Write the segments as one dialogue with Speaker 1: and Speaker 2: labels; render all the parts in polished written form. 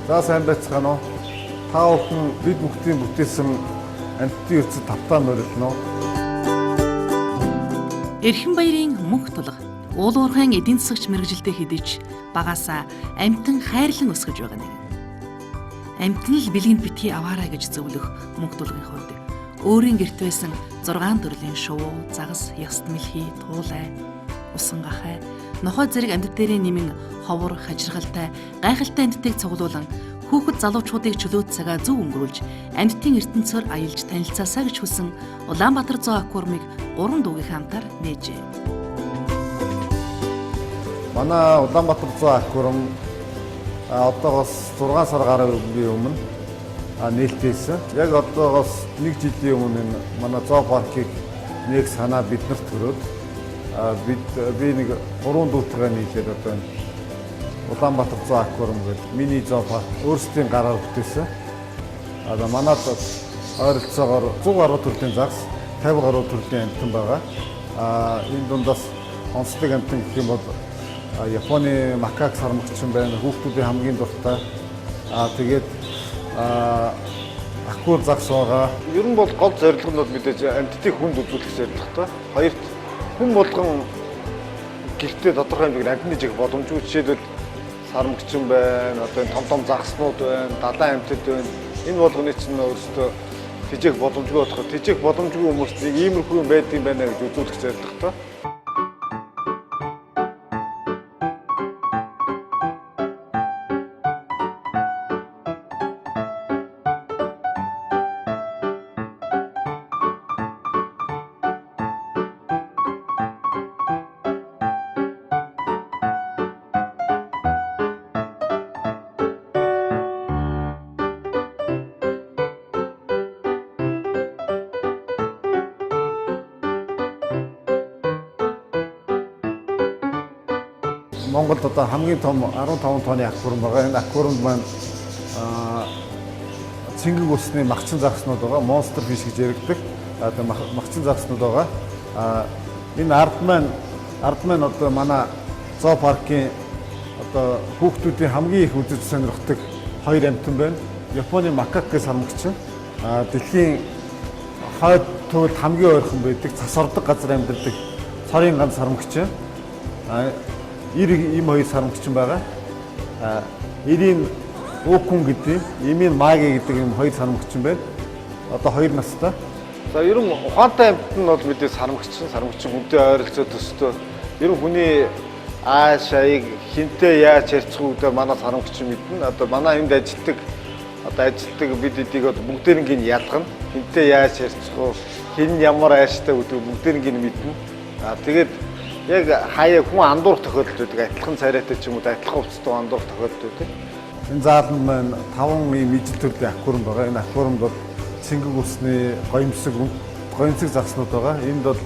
Speaker 1: За сайн байцгаана уу? Та бүхэн бид бүхтийн бүтээсэн амьтдын ертөнцид тавтаа морилно.
Speaker 2: Эрхэн баярын мөнх тулга уул уурхайн эдийн засагч мэргэжилтэй хэдий ч багаасаа амьтан хайрлан өсгөж байгаа нэг. Амьтан л бэлгэнд битгий аваарай гэж зөвлөх мөнх тулгын хувьд өөрийн гэрт байсан 6 төрлийн шувуу, загас, яст мэлхий, туулай, усан гахай, нохой зэрэг амьтад дээрээ нэмэн ховор, хажиргалтай, гайхалтай амьтдыг цуглуулан хүүхэд залуучуудыг чөлөөт цагаа зөв өнгөрүүлж амьтдын ертөнцөөр аялж танилцаасаа гэж хүсэн Улаанбаатар зоо аквариумыг гурван дүүгийн хамтаар нээжээ.
Speaker 1: Манай Улаанбаатар зоо аквариум одоогоос 6 сар гаруй өмнө нээлттэйсэн. Яг одоогоос 1 жилийн өмнө энэ манай зоопаркийг нэг санаа биднэрт төрөөд би нэг гурван дүүтэйгээ нийлээд одоо энэ Улаанбаатар зоо аквариум гэдэг мини зоопарк өөрсдийн гараар бүтээсэн. Одоо манад ойролцоогоор 100 гаруй төрлийн загас, 50 гаруй төрлийн амьтан байгаа. Энэ дундаас онцлог амьтан гэх юм бол Японы макак сармагчин байна. Хүүхдүүдийн хамгийн дуртай. Тэгээд аквар загас байгаа. Ер нь бол гол зорилго нь бол мэдээж амьтдыг хүнд үзүүлэх зорилготой. Хоёрт хүн болгон гэртээ тодорхой хэмжээгээр амьтны жиг боломжгүй. Жишээлбэл сармагчин байна, одоо энэ том том загаснууд байна, далайн амьтад байна. Энэ болгоны чинь өөрсдөө тэжээх боломжгүй болохоор тэжээх боломжгүй хүмүүст нэг иймэрхүү юм байдсан байна гэж үзүүлэх зорилготой. Монголд одоо хамгийн том 15 тонны аквариум байгаа. Энэ аквариумд маань цэнгэг усны магчин загаснууд байгаа. Monster fish гэж яригддаг. Одоо магчин загаснууд байгаа. Энэ ард маань одоо манай зоопаркийн одоо хүүхдүүдийн хамгийн их үзэж сонирхдаг хоёр амьтан байна. Японы макак гэж сармагчин. Дэлхийн хойд туйлд хамгийн ойрхон байдаг, цас ордог газар амьдардаг цорын ганц сармагчин. Ир им хоёр сармагчин байгаа. Ирийн Өкүн гэдэг, имийн Маги гэдэг юм хоёр сармагчин байна. Одоо 2 настай. За ер нь ухаантай амьтан нь бол мэдээ сармагчин, сармагчин хүнтэй ойролцоо төстэй. Ер нь хүний ааш аяг хинтээ яаж харьцах үү гэдэг манай сармагчин мэднэ. Одоо манай энд ажилтдаг одоо ажилтдаг бид эдийг одоо бүгдээрнгийн ялгана. Хинтээ яаж харьцах вэ? Хэн ямар ааштай гэдэг бүгдээрнгийн мэднэ. Тэгээд яг хаяа хүн андуурах тохиолдол байдаг. Адилхан царайтай ч юм уу, адилхан хувцастай андуурах тохиолдол байдаг. Энэ зааланд маань 5 ийм ижил төрлийн аквариум байгаа. Энэ аквариумд бол цэнгэг усны гоёмсог загаснууд байгаа. Энд бол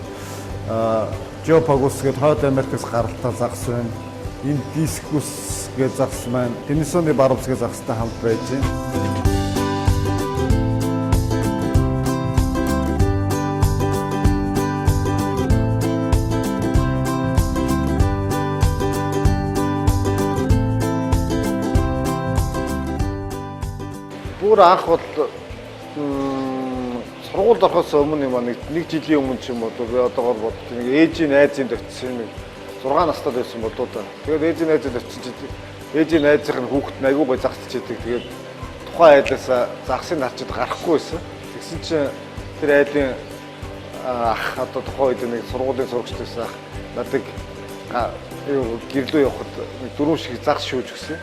Speaker 1: Geopagos гэдэг Хойд Америкаас гаралтай загас байна. Энд Discus гэдэг загас маань Денисоны барвс гэдэг загастай хамт байж байна. Бүр анх бол сургуульд орохоос өмнө юм нэг жилийн өмнө ч юм уу би одоогор боддог. Нэг ээжийн найзын очсон нэг 6 настай байсан болоо да. Тэгээд ээжийн найзанд очсон чинь ээжийн найзынх нь хүүхэд нь айгүй гой загсч идэг. Тэгээд тухайн айлаас загсыг харчид гарахгүй байсан. Тэгсэн чинь тэр айлын ах одоо тухайн үед нэг сургуулийн сурагч байсан ах надыг гэрлөө явахад нэг дөрөв шиг загас шүүж өгсөн.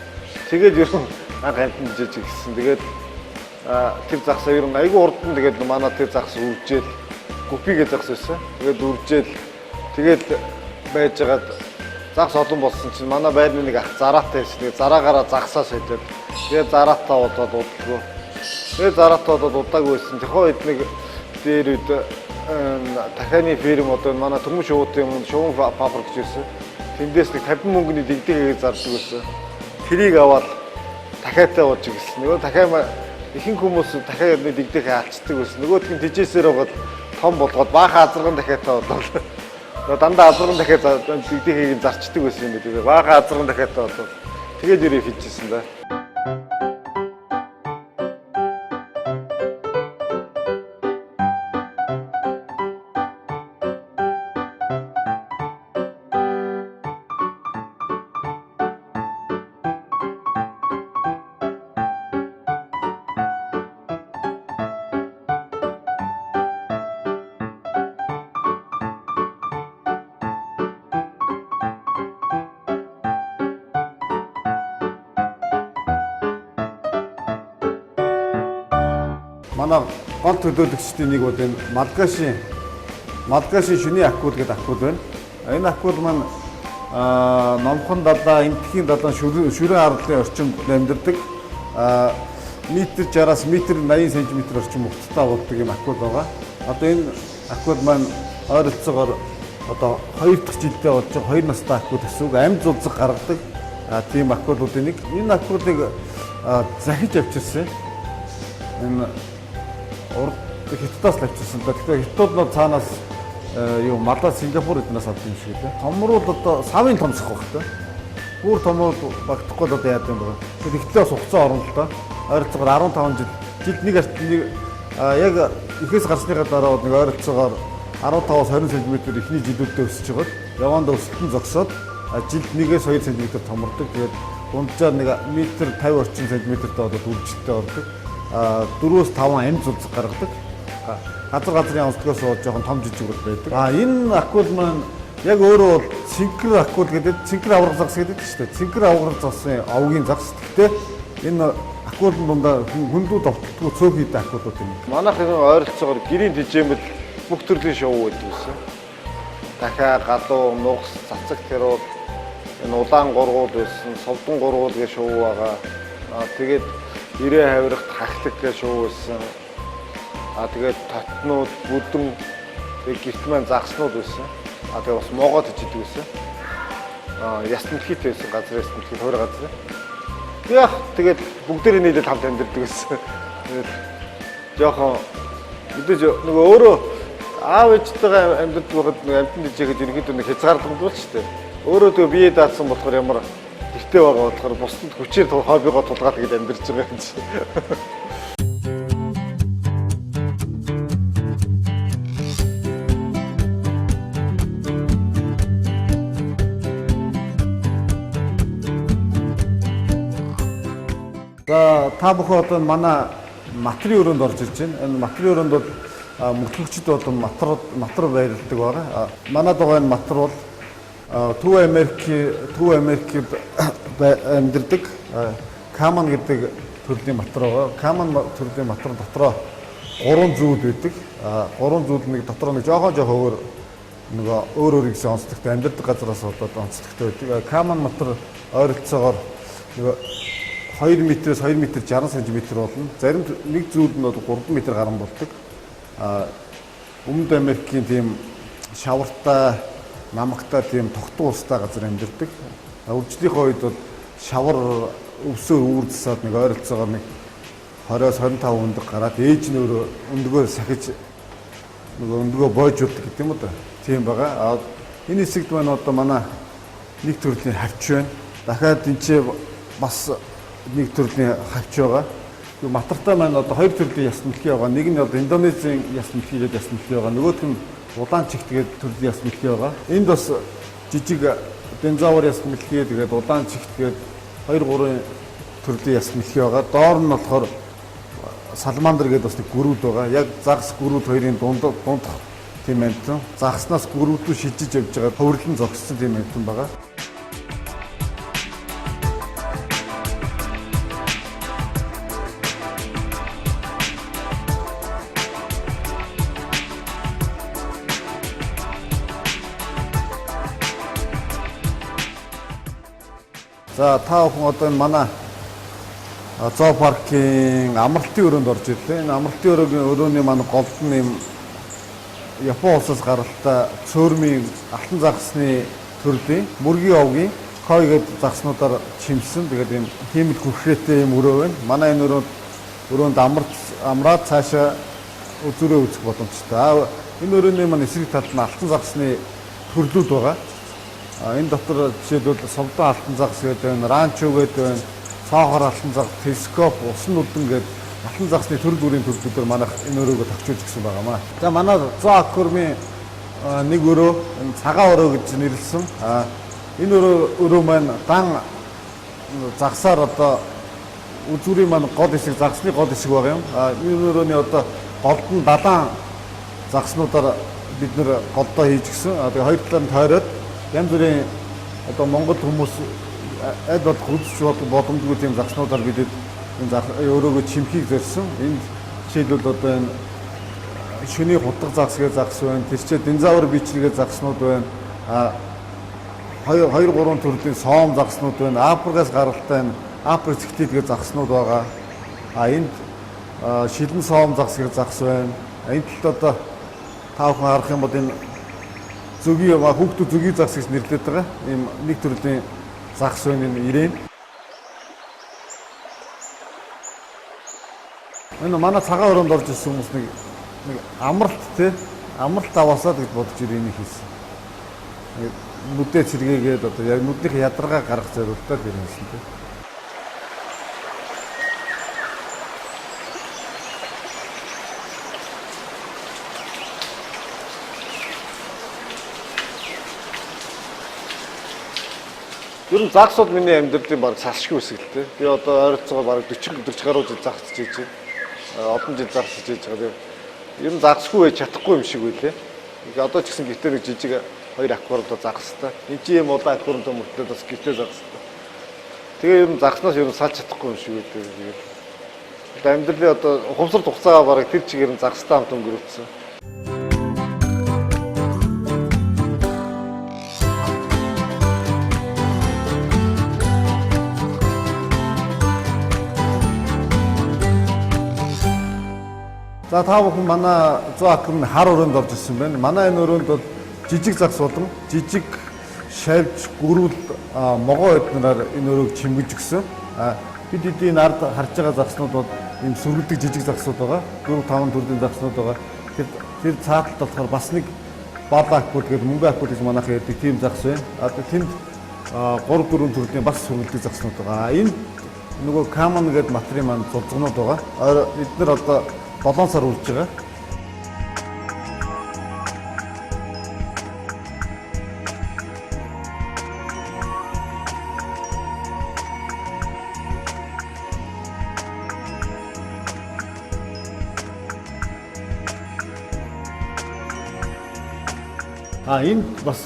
Speaker 1: Тэгээд ер нь анх амьтан жиж гисэн. Тэгээд тэр загсаа ер нь айгүй урд нь тэгээд манай тэр загас үржээл гүпигээ загас байсан. Тэгээд үржээл тэгээд байжгаад загас олон болсон чинь манай байрны нэг ах зараатай байсан. Тэгээд зараагаараа загсаа сойдоод тэгээд зараатай болоод удалгүй. Тэгээд зараатай болоод удаагүй байсан. Тэхөө үед нэг дээр үед дахианы фирм одоо манай төмөн шувуутын өмнө шувуун фабрик гэж байсан. Тэндээс нэг 50 мөнгөний дэгдэхийг зардаг байсан. Тэрийг аваад дахиатай болж гисэн. Нөгөө дахиа ихэнх хүмүүс дахиад нэг дэгдэхээ алчдаг байсан. Нөгөөх нь тэжээсээр байгаад том болгоод баахан азарган дахиатай болоод нөгөө дандаа азарган дахиад дэгдэхийг зарчдаг байсан юм билээ. Баахан азарган дахиатай болоод тэгээд ирээ хийжсэн да. Манай гол төлөөлөгчдийн нэг бол энэ Малгашийн шөнийн акул гэдэг акул байна. Энэ акул маань номхон далай, энтхийн далайн шүрэн арлын орчинд амьдардаг. Метр 60-аас метр 80 см орчим утастай болдог юм акул байгаа. Одоо энэ акул маань ойролцоогоор одоо 2 дахь жилдээ болж байгаа 2 настай акул гэсэн үг, амьд зулзаг гаргадаг тийм акулуудын нэг. Энэ акулыг захиж авчирсан. Энэ урд Хятадаас л авчирсан. Тэгэхээр Хятад нь цаанаас юу Малай, Сингапур эднээс авсан юм шиг лээ. Томруул одоо савын томсох байх та. Бүр томруул багтахгүй л одоо яадаг юм бэ? Тэгэхээр ихтлээ бас хугацаа орно л доо. Ойролцоогоор 15 жил жилд нэг арт нэг яг ихээс гарсныхаа дараа нэг ойролцоогоор 15-аас 20 см эхний жилүүдэд өсөж байгаад явандаа өсөлтөн зогсоод жилд 1-ээс 2 см томордог. Тэгээд дунджаар нэг метр 50 орчим сантиметртэй болоод үржилттэй ордог. 4-5 амьд зулзаг гаргадаг. Газар газрын онцлогоос бол жоохон том жижиг бол байдаг. Энэ акул маань яг өөрөө бол цэнхэр акул гэдэг, цэнхэр авраг загас гэдэг шүү дээ. Цэнхэр авраг засын овгийн загас. Гэхдээ энэ акулын дундаа хүндүү довтлгүй цөөх хийдэг акулууд юм. Манайх энэ ойролцоогоор гэрийн тижээмэл бүх төрлийн шоу байдаг гэсэн. Дахиа, галуу, нугас, цацаг тэрүүл, энэ улаан гургуул байсан, совдон гургуул гэж шоу байгаа. Тэгээд ирээ хавирахт хахлаг гэж шоу байсан. Тэгээд тотнууд, бүдэн, тэгээд гэрт маань загснууд байсан. Тэгээд бас могоо төждөг байсан. Яс мэлхийтэй байсан, газар яс мэлхий, хойр газар. Яг тэгээд бүгдээрээ нийлээд хамт амьдардаг байсан. Тэгээд жоохон мэдээж нөгөө өөрөө аав ээжтэйгээ амьдардаг байхад нэг амьтан жижиг гэж ерөнхийдөө нэг хязгаарлагдвал шүү дээ. Өөрөө тэгээ бие даацсан болохоор ямар гэртээ байгаа болохоор бусдад хүчээр хоббигоо тулгаад тэгээд амьдарч байгаа юм чи. За та бүхэн одоо манай матрын өрөөнд орж ирж байна. Энэ матрын өрөөнд бол мөтлөгчд болон матар байрладаг байгаа. Манай дугай энэ матар бол Төв Америкт амьдардаг Каман гэдэг төрлийн матар байгаа. Каман төрлийн матар дотроо 3 зүйл байдаг. 3 зүйл нэг дотроо нэг жоохон өөр нөгөө өөр өөр гэсэн онцлогтой амьдардаг газараас болоод онцлогтой байдаг. Каман матар ойролцоогоор нөгөө 2 метрээс 2 метр 60 см болно. Зарим нэг зүйл нь бол 3 метр гарan болдог. Өмнөд Америкийн тийм шавартай, намагтай тийм тогтун устай газар амьдардаг. Үржлийнхээ үед бол шавар өвсөөр үүр засаад нэг ойролцоогоор нэг 20-оос 25 өндөг гараад ээж нь өөрөө өндгөө сахиж нөгөө өндгөө бойжуулдаг гэдэг юм уу да. Тийм байгаа. Энэ хэсэгт маань одоо манай нэг төрлийн хавч байна. Дахиад энэ ч бас нэг төрлийн хавч байгаа. Матартай маань одоо хоёр төрлийн яс мэлхий байгаа. Нэг нь бол Индонезийн яс мэлхий гэдэг яс мэлхий байгаа. Нөгөөх нь улаан чигт гэдэг төрлийн яс мэлхий байгаа. Энд бас жижиг динозавр яс мэлхий, тэгээд улаан чигт гэдэг 2-3 төрлийн яс мэлхий байгаа. Доор нь болохоор саламандр гэдэг бас нэг гүрүүд байгаа. Яг загас гүрүүд хоёрын дундах тийм амьтан. Загаснаас гүрүүд рүү шилжиж явж байгаа хувирлан зогссон тийм амьтан байгаа. За та бүхэн одоо энэ манай зоопаркийн амралтын өрөөнд орж ирлээ. Энэ амралтын өрөөний манай голд нь юм Япон улсаас гаралтай цөөрмийн алтан загасны төрлийн мөргийн овгийн кой гэдэг загаснуудаар чимсэн. Тэгээд ийм хиймэл хөрхрээтэй юм өрөө байна. Манай энэ өрөөнд амраад цаашаа үзүүрээ үзэх боломжтой. Энэ өрөөний маань эсрэг талд нь алтан загасны төрлүүд байгаа. Энэ дотор жишээлбэл совдон алтан загас гэдэг байна, ранчо гэдэг байна, цоохор алтан загас, телескоп, усан нүдэн гэдэг алтан загасны төрөл бүрийн төрлүүдээр манайх энэ өрөөгөө тохижуулж гисэн байгаамаа. За манай зоо аквариумын нэг өрөө энэ цагаан өрөө гэж нэрлэсэн. Энэ өрөө маань дан загсаар одоо үзүүрийн маань гол хэсэг, загасны гол хэсэг байгаа юм. Энэ өрөөний одоо голд нь далайн загаснуудаар бид нэр голдоо хийж гисэн. Тэгээ хоёр талаар нь тойроод янз бүрийн одоо Монгол хүмүүс аль болох үзэж боломжгүй тийм загаснуудаар бид энэ өрөөгөө чимхийг зорьсон. Энд Жишээлбэл одоо энэ шөний хутга загас гэж загас байна. Тэр чинь динозавр бичрэгээ загаснууд байна. 2 3 төрлийн соом загаснууд байна. Африкаас гаралтай энэ Африк цэгтэд гэж загаснууд байгаа. Энд шилэн соом загас гэж загас байна. Энэ талд одоо та бүхэн харах юм бол энэ зөгийн хүүхдүүд зөгийн загас гэж нэрлэдэг байгаа. Ийм нэг төрлийн загас байна энэ ирээн. Энэ манай цагаан өрөөнд орж ирсэн хүмүүс нэг амралт те амралт аваасаа гэж бодож ирэнийг хийсэн. Нүдээ цэргээгээд одоо яг нүднийх ядаргаа гаргах зорилготой л ирсэн те. Ер нь загас бол миний амьдралын бараг салшгүй хэсэг л дээ. Би одоо ойролцоогоор бараг 40 гаруй жил загасч хийж байна. Олон жил загасч хийж байгаа. Ер нь загасгүй байж чадахгүй юм шиг үлээ. Одоо ч гэсэн гитэр нэг жижиг 2 аккордоо загастай. Энд чи юм удаан аккордоо мөртлөө бас гитэр загастай. Тэгээ ер нь загаснаас ер нь салж чадахгүй юм шиг үлээ. Тэгээд одоо амьдралын одоо ухамсар хугацаагаа бараг тэр чигээр нь загастай хамт өнгөрөөцсөн. За та бүхэн манай 100 акрын хар өрөөнд орж ирсэн байна. Манай энэ өрөөнд бол жижиг загас болон жижиг шавж, гөрүүл, могоо эднэрээр энэ өрөөг чимгэж өгсөн. Бид эдийн ард харж байгаа загаснууд бол ийм сөргөлдөг жижиг загасууд байгаа. 4 5 төрлийн загаснууд байгаа. Тэр цааталт болохоор бас нэг бал акул гэдэг мөнгө акул гэж манайх ярьдаг тийм загас байна. Тэнд 3 4 төрлийн бас сөргөлдөг загаснууд байгаа. Энэ нөгөө каман гэдэг материал маань зулзгнууд байгаа. Эднэр одоо 7 сар үрж байгаа. Энд бас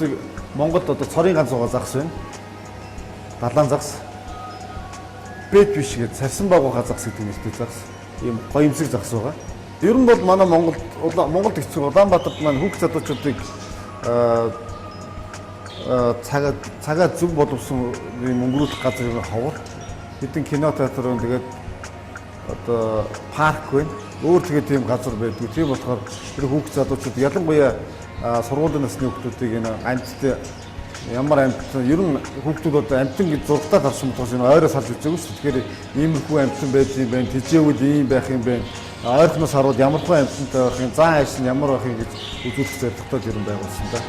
Speaker 1: Монголд одоо цорын ганц байгаа загас байна. Далайн загас. Бэт биш гэж сарсан байгууха загас гэдэг нэртэй загас. Ийм гоёмсог загас байгаа. Ер нь бол манай Монголд хэцүү Улаанбаатарт маань хүүхд залуучуудыг цагаа зөв боловсон юм өнгөрүүлэх газар ер нь ховор. Хэдэн кино театр байна, тэгээд одоо парк байна. Өөр тэгээд тийм газар байдгүй. Тийм болохоор тэр хүүхд залуучууд ялангуяа сургуулийн насны хүүхдүүдийг энэ амьттай ямар амьтан ер нь хүүхдүүд одоо амьтан гэж зургатаар харсан болохоос энэ ойроос харж үзээгүй шүү дээ. Тэгэхээр иймэрхүү амьтан байж юм байна, тэжээвэл ийм байх юм байна. Ойрхоноос харвал ямархуу амьтантай байх юм, зан хайш нь ямар байх юм гэж үзүүлэх зорилготой ер нь байгуулсан да.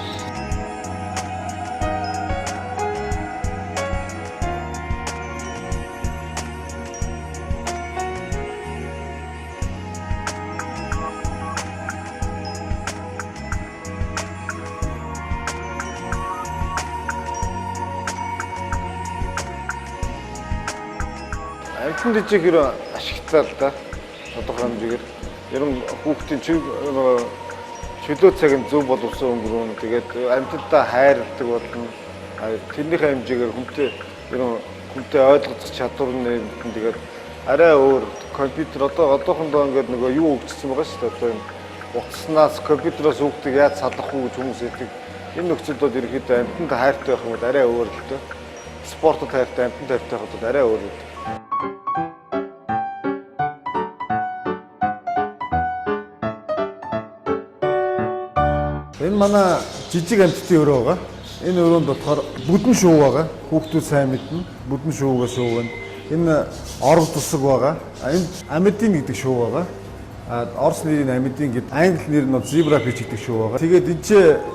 Speaker 1: Амьтан жижиг ер ашигтай л да. Тодорхой хэмжээгээр ер нь хүүхдийн чөлөө цаг нь зөв боловсон өнгөрөөн. Тэгээд амьтадаа хайрладаг болно. Тэрнийхээ хэмжээгээр хүнтэй ер нь хүнтэй ойлгоцох чадвар нь нэмэгдэн. Тэгээд арай өөр компьютер одоо одоохондоо ингээд нөгөө юу өгчсөн байгаа шүү дээ. Одоо энэ утаснаас компьютероос хүүхдийг яаж салгах уу гэж хүмүүс хэлдэг. Энэ нөхцөлд бол ерөнхийдөө амьтанд хайртай байх юм бол арай өөр л дээ. Спортод хайртай, амьтанд хайртай байх бол арай өөр л. Энэ манай жижиг амьтдын өрөө байгаа. Энэ өрөөнд болохоор бүдэн шувуу байгаа. Хүүхдүүд сайн мэднэ. Бүдэн шувуугаа шувуу байна. Энэ орв тусаг байгаа. Энэ амидин гэдэг шувуу байгаа. Орос нэрийг амидин гэдэг, англи нэр нь зебра фиш гэдэг шувуу байгаа. Тэгээд энэ ч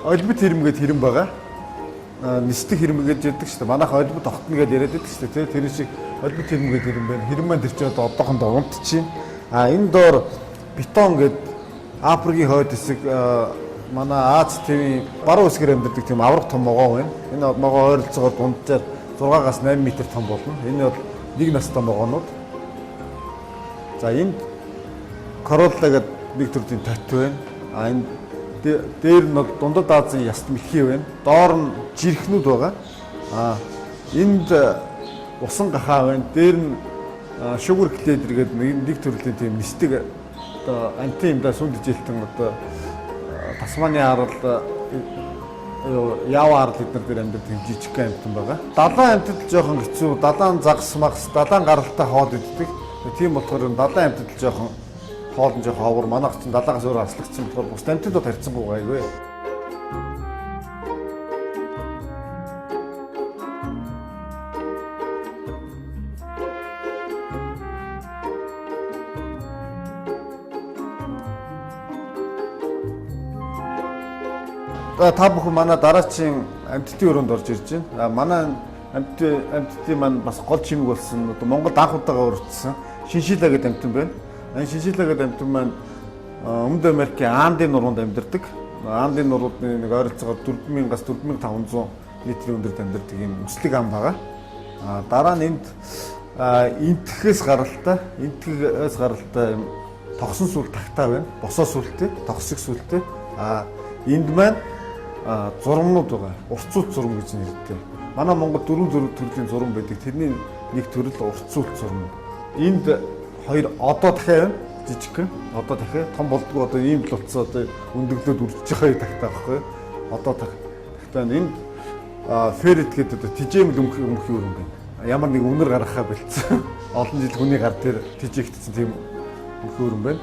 Speaker 1: олбит хэрэм гэдэг хэрэм байгаа. Нисдэг хэрэм гэж ярьдаг шүү дээ. Манайх олбит огтно гэж яриад байдаг шүү дээ. Тэр шиг олбит хэрэм гэдэг хэрэм байна. Хэрэм маань тэр чинь одоо одоохондоо унтчихээн. Энэ доор бетон гэдэг Африкийн хойд хэсэг манай Аз тивийн баруун хэсгээр амьдардаг тийм авраг том могоо байна. Энэ могоо ойролцоогоор дунджаар 6-аас 8 м том болно. Энэ бол нэг настай могоонууд. За энд Королла гэдэг нэг төрлийн тот байна. Энэ дээр нь бол Дундад Азийн яст мэлхий байна. Доор нь жирхнүүд байгаа. Энд усан гахаа байна. Дээр нь Sugar glider гэдэг нэг төрлийн тийм нисдэг Одоо амьтан юм да сүн тэжээлтэн одоо Тасманы арал, Ява арал эднэр дээр амьдардаг юм жижигхэн амьтан байгаа. Далайн амьтад л жоохон хэцүү. Далайн загас магас, далайн гаралтай хоол иддэг. Тийм болохоор далайн амьтад л жоохон хоол нь жоохон ховор. Манайх чинь далаагаас өөр аслагдсан болохоор бус амьтад харьцангуй гайгүй. Та бүхэн манай дараачийн амьтдын өрөөнд орж ирж байна. Манай амьтдын маань бас гол чимэг болсон. Одоо Монголд анх удаага өртсөн шиншила гэдэг амьтан байна. Энэ шиншила гэдэг амьтан маань Өмнөд Америкийн Андын нуруунд амьдардаг. Андын нуруудны нэг ойролцоогоор 4000-аас 4500 метрийн өндөрт амьдардаг юм өслөг ам байгаа. Дараа нь энд энтхээс гаралтай юм тогсон сүл тагтаа байна. Босоо сүлтэй, тогсог сүлтэй. Энд маань зурмнууд байгаа. Урцуут зурм гэж нэртэй. Манай Монгол дөрвөн төрлийн зурм байдаг. Тэрний нэг төрөл урцуут зурм. Энд хоёр одоо дахиа байна. Жижигхэн одоо дахиа. Том болдгоо одоо ийм л болцсон одоо өндөглөөд үржиж байгаа тагтаа байхгүй. Одоо тагтаа энд феррит гэдэг одоо тижээмэл өмх юм байна. Ямар нэг үнэр гаргахаа бэлдсэн. Олон жил хүний гар дээр тижээгдсэн тийм өмх өрн байна.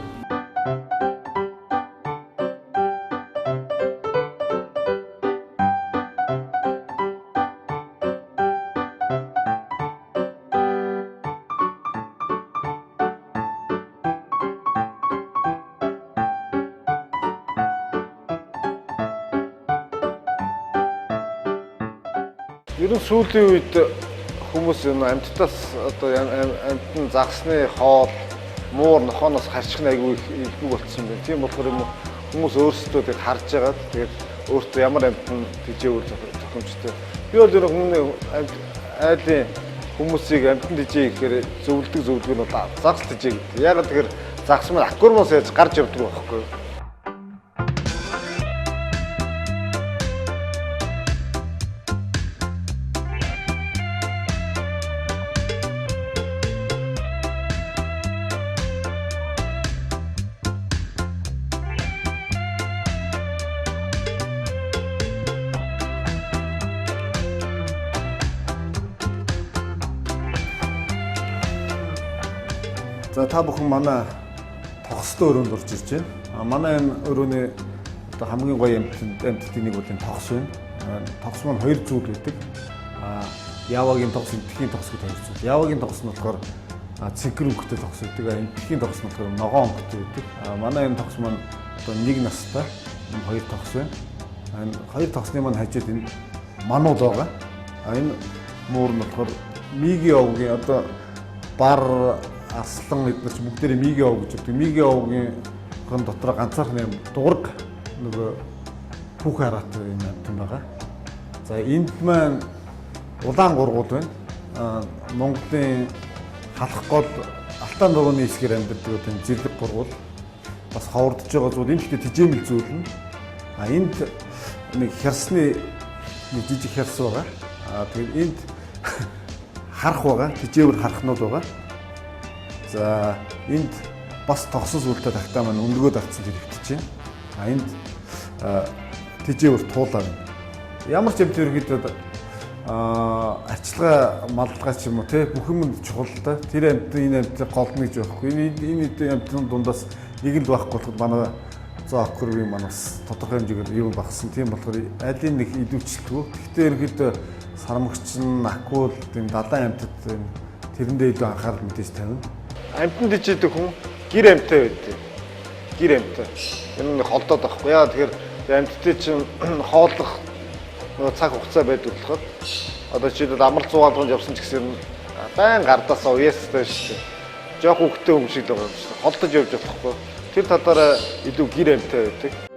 Speaker 1: Ер нь сүүлийн үед хүмүүс энэ амьтдаас одоо амьтан загсны хоол, муур нохооноос харчих нь айгүй их болцсон байна. Тийм болохоор юм хүмүүс өөрсдөө тэг харж байгаад тэгээд өөртөө ямар амьтан тэжээвэл зохимжтой. Би бол ер нь хүмүүний айлын хүмүүсийг амьтан тэжээ гэхээр зөвлөдөг зөвлөгөө нь бол загас тэжээ гэдэг. Яагаад тэгэхээр загас маань аквариумаас яаж гарч явдаг байхгүй юу? За та бүхэн манай тогстой өрөөнд орж ирж байна. Манай энэ өрөөний одоо хамгийн гоё амьтдын нэг бол энэ тогс байна. Тогс маань хоёр зүйл байдаг. Явагийн тогс, энтхийн тогс гэдэг хоёр зүйл. Явагийн тогс нь болохоор цэнхэр өнгөтэй тогс байдаг. Энтхийн тогс нь болохоор ногоон өнгөтэй байдаг. Манай энэ тогс маань одоо нэг настай энэ хоёр тогс байна. Энэ хоёр тогсны маань хажууд энэ манууд байгаа. Энэ муур нь болохоор мигийн овгийн одоо бар арслан эднэр ч бүгдээрээ мигийн ов гэж өгдөг. Мигийн овгийн дотор ганцаархан юм дуурга нөгөө түүхэн хараатай юм амьтан байгаа. За энд маань улаан гургуул байна. Монголын халах гол Алтан нурууны хэсгээр амьдардаг тийм зэрлэг гургуул бас ховордож байгаа зүйл. Энэ гэхдээ тижээмэл зүйл нь. Энд нэг хярсны нэг жижиг хярс байгаа. Тэгээд энд харах байгаа. Тижээвэр харахнууд байгаа. За энд бас тогсон сүлтэй тагтаа маань өндгөө давтсан тэр хэвтэж байна. Энд тижээвэр туулаа байна. Ямар ч юм ерөнхийдөө арчилгаа маллгаа ч юм уу те бүх юм чухал л да. Тэр амьтан энэ амьтан голдно гэж байхгүй. Энэ амьтан дундаас нэг л байхгүй болоход манай зоокрын маань бас тодорхой хэмжээгээр юм багсан. Тийм болохоор алийн нэг идэвхжлэхгүй. Гэхдээ ерөнхийдөө сармагч нь акул тийм далайн амьтад тэрэндээ илүү анхаарал мэдээж тавина. Амьтан тэжээдэг хүн гэр амьтаа байдаг. Гэр амьтаа. Энэ нэг холдоод байхгүй. Яа тэгэхээр амьтдыг чинь хооллох нөгөө цаг хугацаа байдаг болохоор одоо жишээлбэл амрал зугаалганд явсан ч гэсэн байн гардаасаа уяастай шүү дээ. Жоох хөвгтэй хүн шиг л байгаа юм шүү дээ. Холдож явж болохгүй. Тэр талаараа илүү гэр амьтаа байдаг.